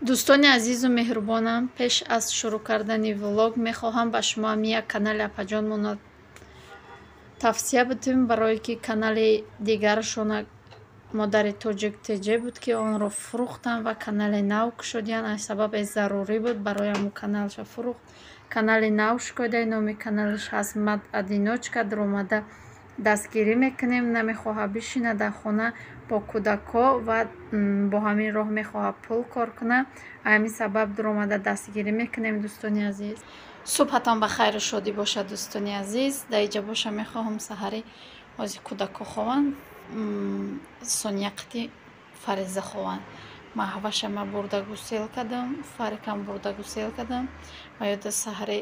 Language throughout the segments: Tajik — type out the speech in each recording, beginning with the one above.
Дӯстони азизу меҳрубонам, пеш аз шурӯъ кардани влог мехоҳам ба шумо ҳам як канали апаҷонмонро тавсия бидиҳем, барое ки канали дигарашона Модари Тоҷик ТЖ буд, ки онро фурӯхтанд ва канали нав кушодиянд. Аз сабабе зарурӣ буд, барои ҳамун каналша фурӯхт. Канали нав шукода, номи каналаш ҳаст Мать Одиночка. Дуромада дастгирӣ мекунем. Намехоҳад бишинад дар хона бо кӯдакҳо ва бо ҳамин роҳ мехоҳад пул кор кунад. Ҳамин сабаб дуромада дастгирӣ мекунем, дӯстони азиз. Субҳатон ба хайру шодӣ бошад, дӯстони азиз. Дар иҷа боша мехоҳам саҳари ҳозир кӯдакҳо хованд, Сония қити Фариза хованд. Маҳваша ма бурда гусел кардам, Фарикам бурда гусел кардам ва ёда саҳари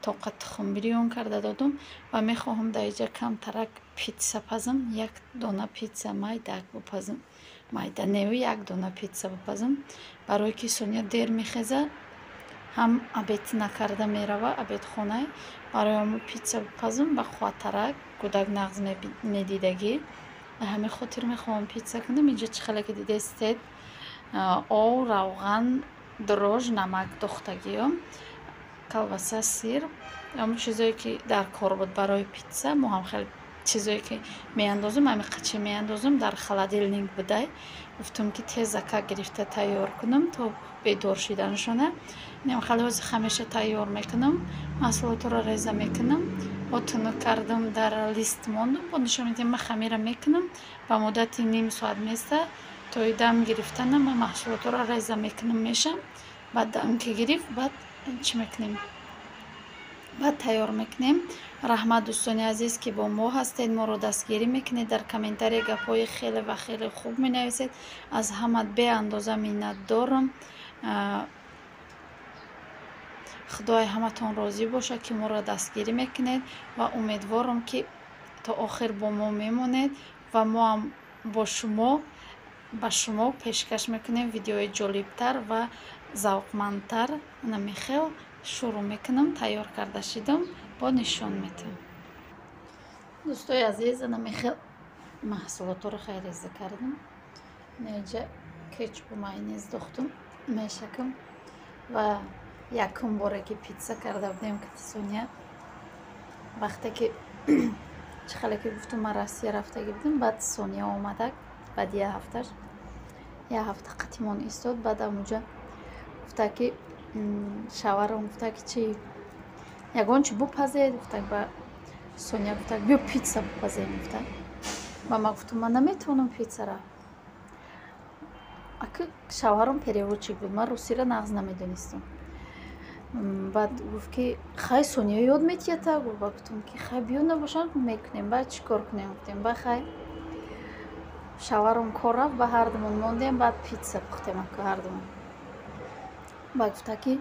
тоқа тухм бирён карда додум ва мехоҳам дар иҷа камтарак питса пазам, як дона питса майдаак бипазам. Майда нею, як дона питса бипазам, барое ки Сония дер мехеза, ҳам обед накарда мерава обедхона. Барои ҳамун питса бипазам ба қувваттарак, кӯдак нағз медидагӣ. Ба ҳамин хотир мехоҳам питса кунам. Инҷа чӣ хеле ки дидестед, ов, равған, дрожж, намак дохтагиём, колбаса, сыр, ҳамун чизое ки дар кор буд барои питса. Мо ҳам хеле чизое ки меандозем, ҳамин қачи меандозем, дар холодильник будай. Гуфтам, ки тезака гирифта тайёр кунам то бедор шиданашона. Инам хеле ҳозир хамеша тайёр мекунам, маҳсулотро реза мекунам, бо тунук кардам, дар лист мондам, бо нишон медиҳам. Ман хамира мекунам, ба муддати ним соат места, то дам гирифтана ман маҳсулотро реза мекунам, мешам. Баъд дам ки гирифт, баъд чӣ мекунем, баъд тайёр мекунем. Раҳмат, дӯстони азиз, ки бо мо ҳастед, моро дастгирӣ мекунед, дар комментария гапҳои хеле ва хеле хуб менависед. Аз ҳама беандоза миннатдорам. Худои ҳаматон розӣ бошад, ки моро дастгирӣ мекунед, ва умедворам, ки то охир бо мо мемонед ва мо ҳам бо шумо ба шумо пешкаш мекунем видеои ҷолибтар ва завқмандтар. Намехел шурӯъ мекунам, тайёр карда шидам, бо нишон метиҳам. Дӯстои азиз, намехел маҳсулотҳоро хай реза кардам. Неҷа кетчупу майонез дохтум, мешакам. Ва якум боре ки питса карда будем кати Сония, вақте ки чӣ хеле ки гуфтум, ман Россия рафтагӣ будем, баъд Сония омадак, баъд як ҳафташ, як ҳафта қатимон истод. Баъд амуҷа гуфта ки шаварам гуфта ки чи ягон чи бупазед, гуфта. Ба Сония гуфта, биё питса бупазем, гуфта. Ба ман гуфтум, ман наметавонам питсара. Ака шавҳарам переводчик буд, ман русиро нағз намедонистам. Баъд гуфт, ки хай, Сония ёд метиҳата, гуфт. Ба гуфтум, ки хай, биё, набошад, мекунем, баъд чӣ кор кунем, гуфтем. Ба хай, шавҳарам кор рафт, ба ҳардумон мондем, баъд питса пухтем ака ҳардумон. Ба гуфта, ки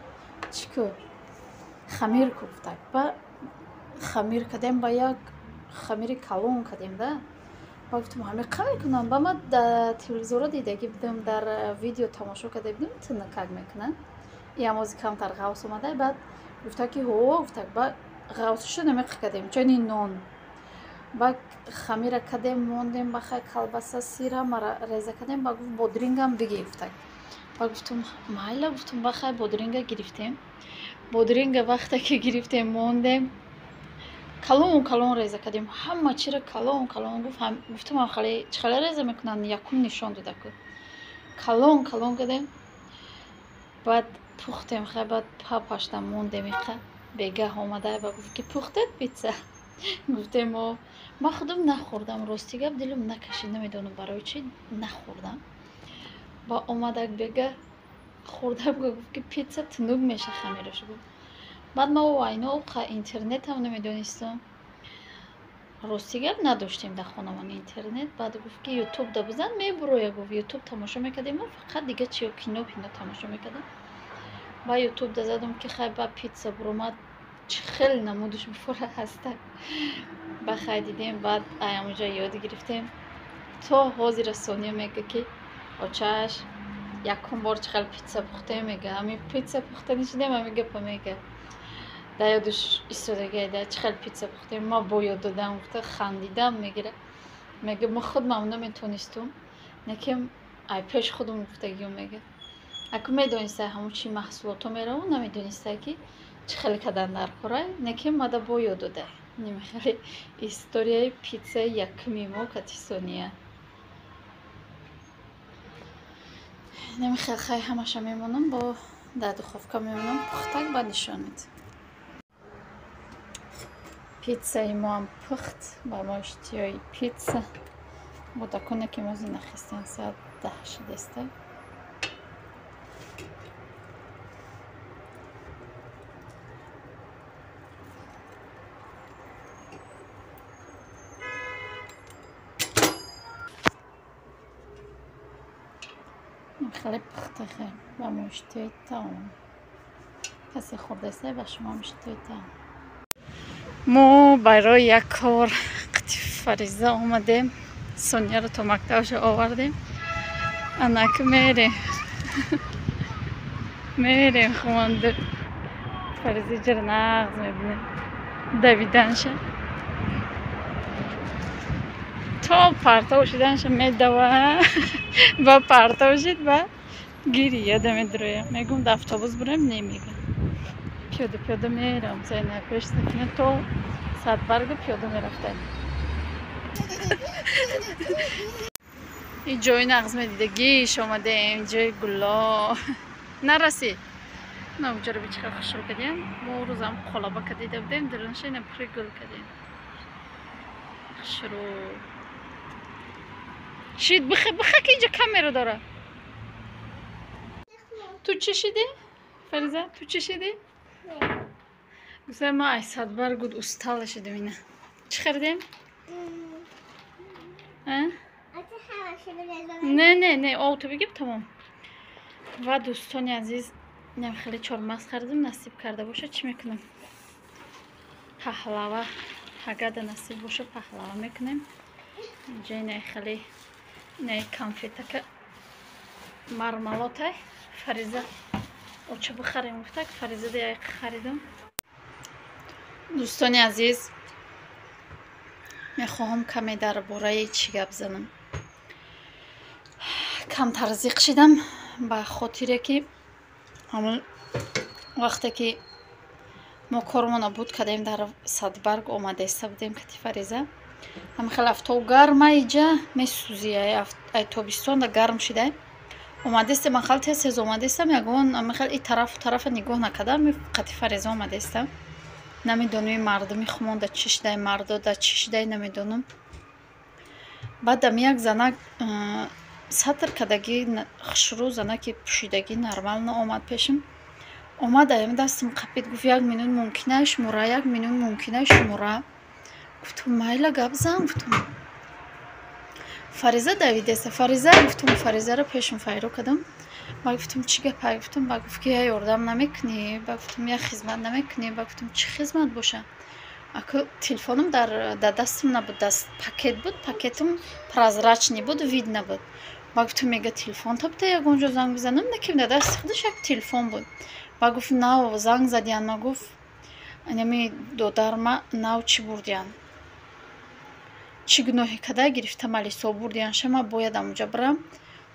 чӣ ку, хамир ку, гуфта. Ба хамир кардем, ба як хамири калон кардем да. Ба гуфтум, ҳамин қа мекунам? Ба ман дар телевизорро дидагӣ будам, дар видео тамошо карда будам, тинакак мекунанд. Иам ози камтар ғавс омада. Баъд гуфта, ки ҳо, гуфта. Ба ғавсишу намеқа кардем, чони нон. Ба хамира кардем, мондем. Ба хай, колбаса, сыр ҳамара реза кардем. Ба гуфт, бодрингам бигир, гуфта. Ба гуфтум, майла, гуфтум. Ба хай, бодринга гирифтем. Бодринга вақте ки гирифтем, мондем, калон калон реза кардем, ҳама чиро калон калон. Гуфт, гуфтум, чӣ хеле реза мекунанд, якум нишон дода ку. Калон калон кардем, баъд пухтем. Хай, баъд папашта мондем иқа. Бегаҳ омада ба гуфт, ки пухтед питса? Гуфтем, о. Ман худам нахӯрдам, рости гап, дилам накашид, намедонам барои чӣ нахӯрдам. Ба омадак бега хӯрдам, гуфт, ки питса тунук меша хамираш, гуфт. Баъд ма айно интернетам намедонистам, рости гап, надоштем дар хонамон интернет. Баъд гуфт, ки Ютуб да бизан, мебуроя, гуфт. Ютуб тамошо мекардем мо фақат, дига чи, кино пино тамошо мекардем. Ба Ютуб да задам, ки хай, ба питса буромад, чӣ хеле намудаш бифора ҳаста. Ба хай, дидем, баъд аямуҷа ёд гирифтем. То ҳозира Сония мега, ки очааш якум бор чӣ хел питса пухтем, мега, ҳамин питса пухта нишидем, ҳамин гапа мега, да ёдуш истодагиай да, чӣ хел питса пухтем, ма бо ёд додам, гуфта, хандидам мегира. Мега, ма худмам наметонистум, некем ай пеш худум гуфтагиё, мега. Аку медонистай ҳамун чи маҳсулото мераву, намедонистай ки чӣ хеле кадан дар корай, не ки мада бо ёд додай. Нимхеле историяи питсаи якуми мо кати Сония. Намихел хай ҳамаша мемонам, бо дар духовка мемонам, пухтак ба нишон медиҳам. Питсаи моам пухт, ба мо иштиёи питса. Кӯдаконе ки мози нахистан, соат 10 шудеста. Хеле пухта хел ба мо иштиёи таом. Касе хӯрдаста ба шумоам иштиёи таом. Мо барои як кор қити Фариза омадем. Сонияро то мактабашо овардем. Анак мерем. Мерем хуманду. Фариза ҷара нағз мебинем. Давиданша. То партов шиданша медава. Ба партов шид ба гирия да медроя. Мегум да автобус бурем, немега. Пиёда пиёда мерам. Зайна пеш сакина то Садбарга пиёда мерафтем. И ҷои нағз медидагиш омадем, ҷои гуло. Нарасӣ. На уҷаро бича хушрӯ кардем. Мо рӯзам қолаба кадида будем, дарунша ина пури гул кардем. Хушрӯ. Шид бихе бихе ки инҷа камера дора. Ту чӣ шидӣ? Фариза, ту чӣ шидӣ? Гуфта ма ай Садбар гуд устала шидем ина. Чӣ харидем? Не, не, не, ов ту бигиб тамом. Ва дӯстони азиз, инам хеле чормағз харидем, насиб карда боша чӣ мекунем? Паҳлава, агар насиб боша паҳлава мекунем. Инҷа инаи хеле инаи конфетака мармалотай Фариза оча бихарем гуфтак, Фариза да як харидам. Дӯстони азиз, мехоҳам каме дар бораи чӣ гап занам. Камтар зиқ шидам ба хотире ки ҳамон вақте ки мо кормона буд кардем дар Садбарг омадаиста будем кати Фариза. Ҳам хеле афтоб гарма иҷа месӯзи, ай тобистонда гарм шидай. Омадестем, ман хеле тез тез омадестам, ягон хеле и тарафу тарафа нигоҳ накардам, қати Фариза омадестам. Намедонам мардуми хумонда чӣ шидай, мардода чӣ шидай, намедонам. Баъдам як занак сатр кардагӣ хушрӯ, занаки пӯшидагӣ нормально омад пешам. Омад аям дастам қапид, гуфт як минут мумкина шумора, як минут мумкина шумора. Гуфтум майла гап зан, гуфтум. Фариза давидеста, Фариза гуфтум, Фаризаро пешам файро кардам. Ба гуфтум чӣ гапа, гуфтум, ба гуфт ки я ёрдам намекунӣ, ба гуфтум я хизмат намекунӣ, ба гуфтум чӣ хизмат боша. Аку телефонам дар дастам набуд, даст пакет буд, пакетам прозрачный буд, вид набуд. Ба гуфтум мега телефон табта ягон ҷо занг бизанам, наким дар дасти худаш як телефон буд. Ба гуфт нав занг задиян, ма гуфт инами додарма нав чӣ бурдиян. Чӣ гуноҳе када гирифта малисо бурдиян, шама бояд амуҷа бирам,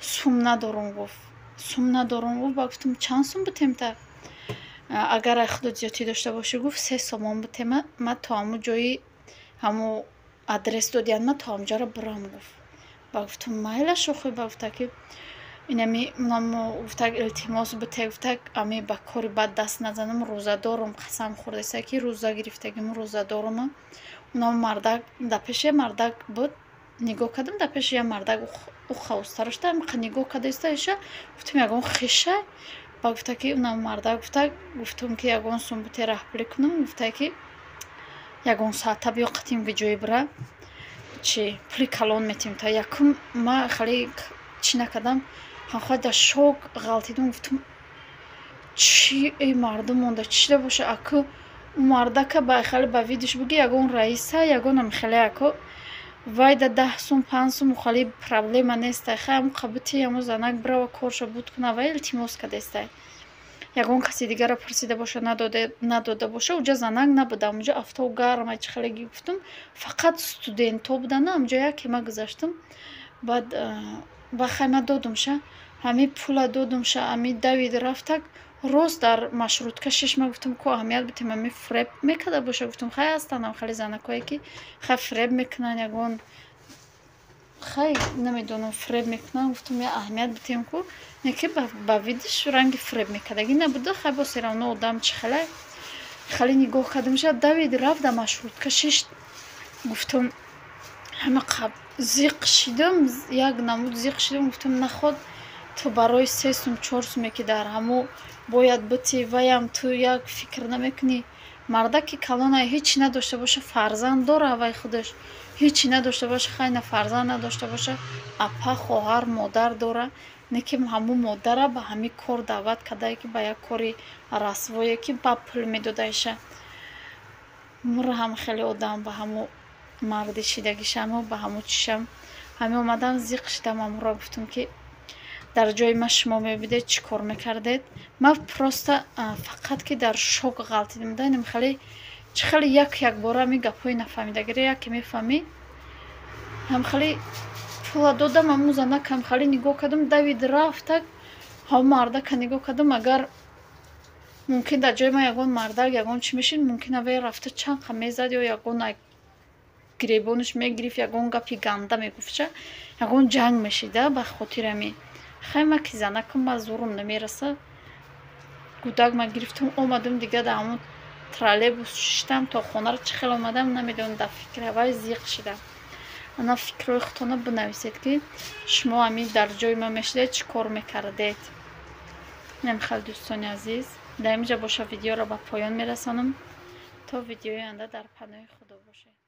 сум надорум гуфт. Сум надорум гуфт, ба гуфтум чанд сум бутемта? Агар ай худо зиёдтӣ дошта бошӣ гуфт 3 сомон бутема, ма то ҳаму ҷои ҳаму адрес додиян, ма то ҳамуҷаро бирам гуфт. Ба гуфтум майла шӯхӣ, ба гуфта ки инами намо гуфта илтимос буте, гуфта ами ба кори бад даст назанам, рӯза дорум, қасам хӯрдаиста ки рӯза гирифтагим, рӯза дорум. Унам мардак дар пеши мардак буд, нигоҳ кардам, дар пеши як мардак ӯ хавстар шуда, ҳамқа нигоҳ кардаиста иша, гуфтум ягон хиша. Ба гуфта ки унам мардак гуфта, гуфтум ки ягон сум буте раҳпулӣ кунам, гуфта ки ягон соата биё қатим ҷое бира, чи пули калон метим. Та якум ма хеле чӣ накардам, ҳамхоҳ дар шок ғалтидум, гуфтум чи эй мардум монда чӣ шуда боша, аку мардака ба хеле ба видиш буги ягон раиса, ягонам хеле аку вай да 10 сум 5 сум хали проблема нест, хай ҳаму қабути ҳаму занак бирава корша буд куна, вай илтимос кардестай. Ягон каси дигарро пурсида боша, надода боша, уҷа занак набуда, амуҷа афтоб гарм, ай чӣ хелеги гуфтум, фақат студентҳо буданд, амуҷа яке ма гузаштум. Баъд ба хай ма додумша, Ҳами пула додумша, ами давид рафтак, рост дар маршрутка шиш. Ма гуфтам, ку аҳамият битем, ами фреб мекарда боша. Гуфтам, хай, ҳастанд хеле занакое, ки хай фреб мекунанд, ягон хай намедонам, фреб мекунанд. Гуфтам, я аҳамият битем ку, не ки ба видиш ранги фреб мекардагӣ набуда. Хай, бо всё равно одам чӣ хеле хеле нигоҳ кардамша, давид рафт, дар маршрутка шишт. Гуфтам, ҳама зиқ шидам, як намуд зиқ шидам. Гуфтам, наход ту барои 3 сум, 4 суме, ки дар ҳамо бояд бити, ваям ту як фикр намекунӣ. Мардаки калона ҳечи надошта боша, фарзанд дора, вай худаш ҳечи надошта боша, хай, на фарзанд надошта боша, апа, хоҳар, модар дора. Не ки ҳамун модара ба ҳамин кор даъват кардае, ки ба як кори расвое, ки ба пул медодааша. Мура ҳам хеле одам ба ҳамун марди шидагишаму ба ҳамун чишам ҳамин омадам, зиқ шидам. Амура гуфтам, ки дар ҷои ма шумо мебидед, чӣ кор мекардед? Ман просто фақат ки дар шок ғалтидам. Дайнам хеле чӣ хеле як якбора ами гапҳои нафаҳмидагиро яке мефаҳмӣ. Ҳам хеле пула додам, ҳамун занакам хеле нигоҳ кардам, давид рафтак, ҳамун мардака нигоҳ кардам. Агар мумкин дар ҷои ман ягон мардак, ягон чӣ мешид, мумкин аве рафта чанд қа мезад ё ягон гиребонаш мегирифт, ягон гапи ганда мегуфтша, ягон ҷанг мешида. Ба хотири ҳамин, хай, ма ки занакам, ма зурум намераса. Гудак ма гирифтам, омадам, дига дар ҳамон троллейбус шиштам то хонаро. Чӣ хел омадам, намедонам, дар фикри аввал зиқ шидам. Ана фикрҳои худтонро бинависед, ки шумо ҳамин дар ҷои ман мешудед, чӣ кор мекардед. Инам хеле, дӯстони азиз, дар инҷа боша, видеоро ба поён мерасонам. То видеои оянда дар паноҳи Худо бошед.